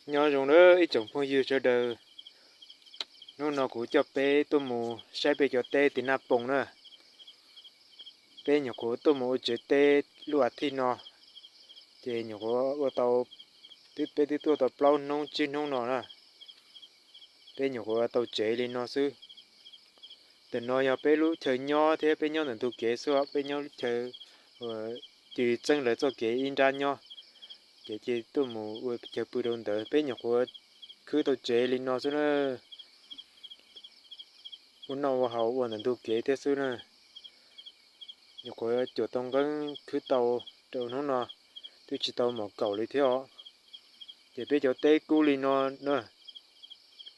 Nyob zoo na ib tsoom phooj ywg sawv daws, hnub no kuv coj peb tuaj mus saib peb cov teb tim Naj Poos na. Peb nyuam qhuav tuaj mus ua tsev teb lub as thiv no, ces nyuam qhuav ua tau, peb twb tuaj tau plaub hnub tsib hnub no na. Peb nyuam qhuav tau tsev li no xwb. Ntawm no yog peb lub chaw nyob thiab peb nyob ntawm ntug kev xwb, peb nyob lub chaw cia li txeeb lawv txoj kev ib nrab nyob, ces cia li tuaj mus ua chaw pw rau ntawd. Peb nyuam qhuav khwb tau tsev li no xwb na, ua noj ua haus ua ntawm ntug kev thiab xwb na. Nyuam qhuav cuam tau nqeeb khwb tau rau hnub no, twb tsis tau mom kaum li thiab os. Ces peb cov teb kub li no na,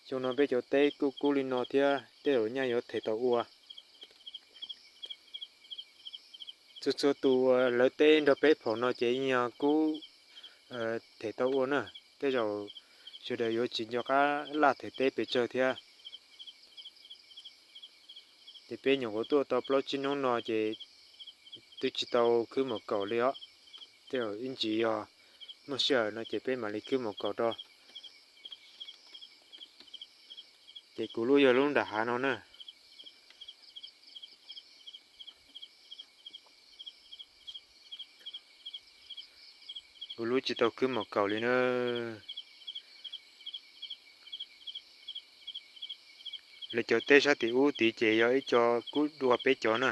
xyoo no peb cov teb kuj kub li no thiab, tej zaum nyaj yuav them tau ua. Txhua txhua tus uas lawv teb nrog peb phaum no ces yeej yog kub them tau ua na. Tej zaum sawv daws yuav tsis nco qab laj them teb pes tsawg thiab. Ces peb nyuam qhuav tuaj tau plaub tsib hnub no ces twb tsis tau khwb mom kaum li os. Tej zaum ib ntsis yog muaj sij hawm no ces peb mam li khwb mom kaum rau. Ces kuv lub yog lub nram hav no na. Kuv lub tsis tau khwb mom kaum li na. Lawv cov teb sab tim ub tid ces yog ib co kub dua peb cov na.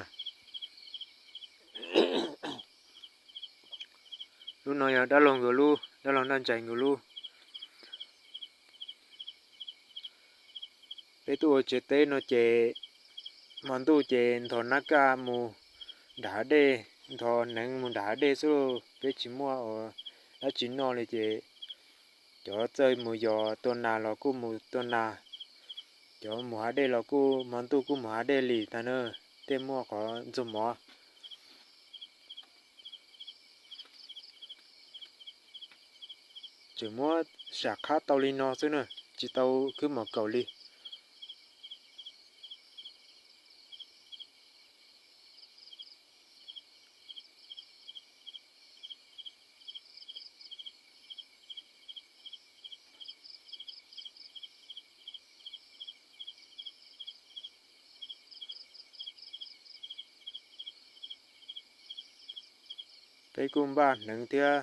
Lub no yog dab laug nkawd lub, dab laug Naj Ntsais nkawd lub. Peb tuaj ua tsev teb no ces hmo ntuj ces nthos nab kaj mus nram hav dej, nthos hneev mus nram hav dej xwb lauj. Peb tsis muaj dab tsi noj li ces cov txawj mus yos tua nas los kuj mus tua nas, cov mus hav dej los kuj hmo ntuj kuj mus hav dej li tag na, thiaj muaj qhov ntxuag mov. Tseem muab sam qhab tau li no xwb na, tsis tau khwb mom kaum li. Peb kuj npaj hneev thiab,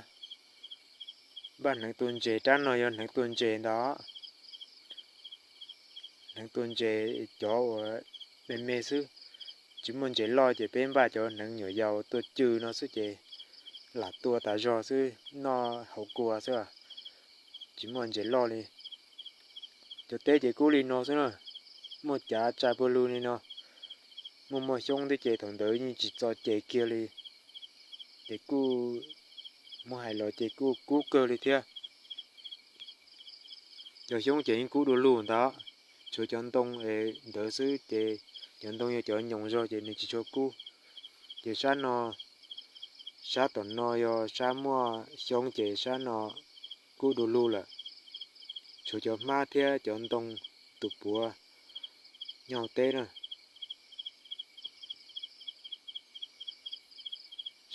npaj hneev tua ntses, rab no yog hneev tua ntses ntag. Hneev tua ntses cov uas me me xwb, tsis muaj ntses loj ces peb npaj cov hneev nyuam yaus tua cw no xwb ces lam tua tas zog xwb, noj hauv kua xwb, tsis muaj ntses loj li. Cov teb ces kub li no xwb na, muaj cav tsa pawg lug li no. Muaj muaj xyoob thiab ces thaum ntawd yeej tsis txo ces kiag li, ces kuj muab hais los ces kuj kub kawg li thiab. Cov xyoob ces yeej kub du lug ntag, tshuav cov ntoo ntawd xwb ces cov ntoo yog cov nyoos zog ces nws tsis tshua kub. Ces sab no, sab tom no yog sab muaj xyoob ces sab no kub du lug lawm. Tshuav cov hmab thiab cov ntoo tus puav nyob hauv teb na.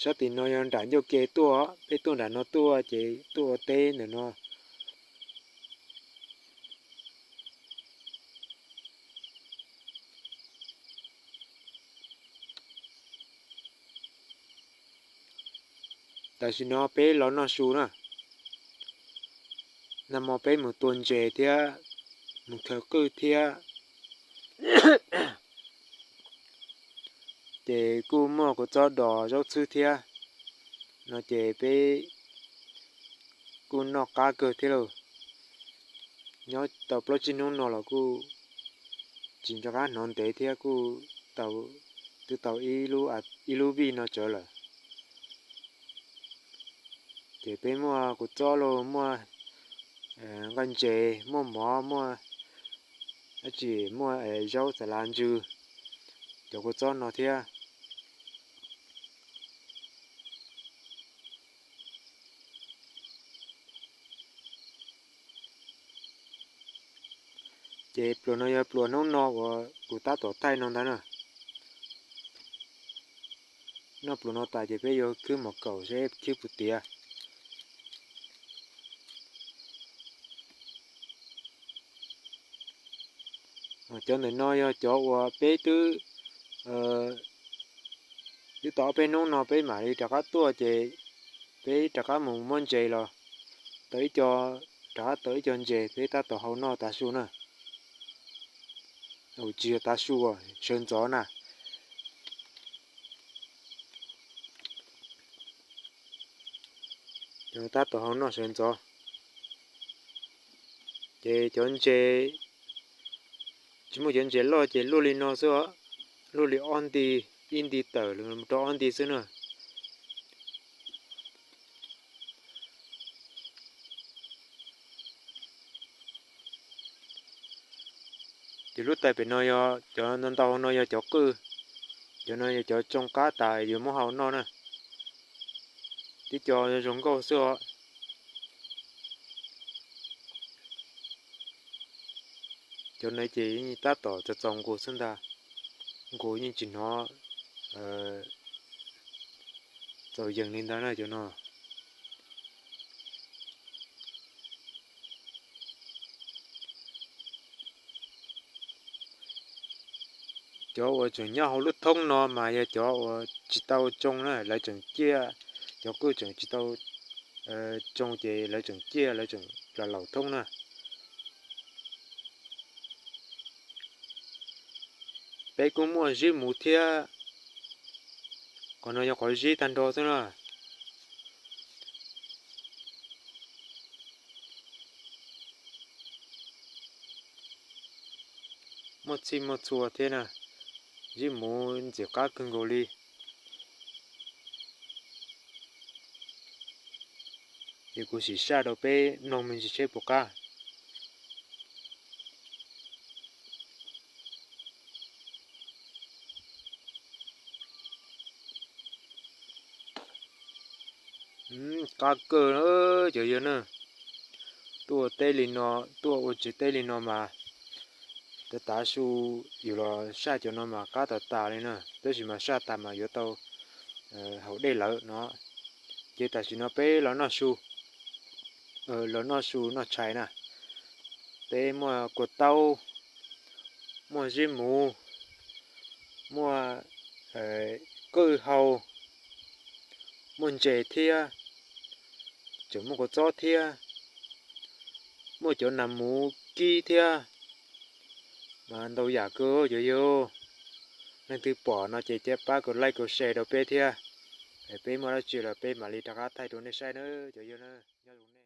Sab tim no yog nram ncauj ke tuaj, peb tuaj nram no tuaj ces tuaj ua teb ntawm no. Tam sim no peb los noj su na. Nag hmo peb mus tua ntses thiab mus khaws qwj thiab, ces kuj muaj kua txob dos zaub txhwb thiab no ces peb kuj noj qab kawg thiab lauj. Nyob tau plaub tsib hnub no los kuj tsis nco qab hnov ntev thiab kuj tau, twb tau ib lub vij no tsawv lawm. Ces peb muaj kua txob los muaj nqaij ntses, muaj mov, muaj dab tsi, muaj zaub xas las ntsws, cov kua txob no thiab. Ces pluas no yog pluas hnub no uas kuv tab tom thaij no ntag na. Noj pluas no tas ces peb yuav khwb mom kaum seb khwb puas tiav. Cov ntawm no yog cov uas peb twb, twb tau ob peb hnub no peb mam li rov qab tuaj ces peb rov qab mus muab ntses los tau ib co, rov qab tau ib co ntses peb tab tom hau noj tav su na. Tsis yog tav su, sawv ntxov na. Tab tom hau noj sawv ntxov. Ces cov ntses, tsis muaj cov ntses loj ces luaj li no xwb, luaj li ob nti, ib nti tawm rau ob nti xwb na. Ces lub taw pem no yog cov ntau ntau no yog cov qwj, cov no yog cov tsoo qab tas yuav muab hau noj na. Tib co zoo nkauj xwb os. Cov no ces yeej tab tom txaus txaus nqus xwb ntag, nqus yeej tsis hnov txaus yees li ntag na cov no. Cov uas tseem nyob hauv lub thoob no mas yog cov uas tsis tau tsoo na, lawv tseem ciaj, cov qwj tseem tsis tau tsoo ces lawv tseem ciaj, lawv tseem los laus thoob na. Peb kuj muaj zib muv thiab, qhov no yog qhov zib tag nrho xwb na. Muaj txhij muaj txhua thiab na, zib muv ntxim qab kawg nkaus li. Ces kuv sim saj rau peb mloog me ntsis seb puas qab. Qab kawg cov yawg na, tuaj teb li no, tuaj ua tsev teb li no mas tav tav su yus los saj cov no mas qab tas tas li na, tab sis mas saj tas mas yuav tau haus dej lawm no. Ces tam sim no peb los noj su, los noj su noj tshais na. Peb muaj kua taub, muaj zib muv, muaj qwj hau, muaj ntses thiab, tseem muaj kua txob thiab, muaj cov nas muv kib thiab. Mas ntau yam kawg cov yawg. Leej twg pom no ces cia pab kaus like kaus share rau peb thiab. Peb muaj dab tsi los peb mam li rov qab thaij rau nej saib na cov yawg na. Nyob zoo nej.